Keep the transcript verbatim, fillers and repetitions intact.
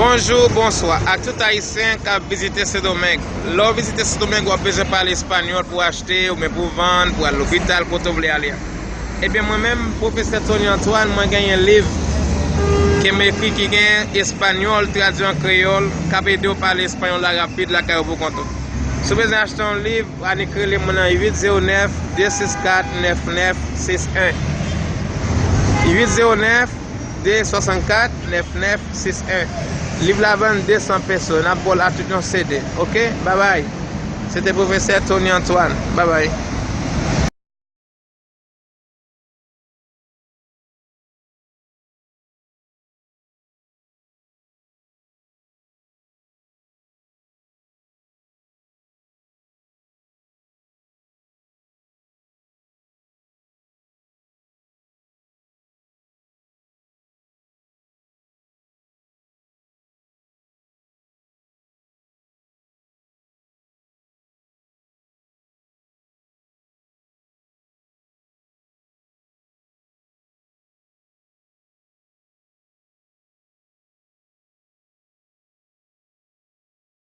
Bonjou, bonswa ak tout Ayisyen k ap vizite Sendomeng. Lè w vizite Sendomeng, w ap bezwen pale espanyòl pou w achte oubyen pou w vann, pou w al lopital, kote w vle ale a. Ebyen, mwen menm, Pwofesè Tony Antoine, mwen genyen liv ke m ekri ki gen espanyòl tradui an kreyòl k ap ede w pale espanyòl la rapid lakay ou pou kont ou. Si w bezwen achte yon liv, annik rele mwen nan uit zewo nèf, de sis kat, nèf nèf sis en. Uit zewo nèf, de swasann kat, nèf nèf sis en. Liv la vann de san peso. N ap ba w l a tout yon C D. Oke? Babay. Se te Pwofesè Tony Antoine. Babay.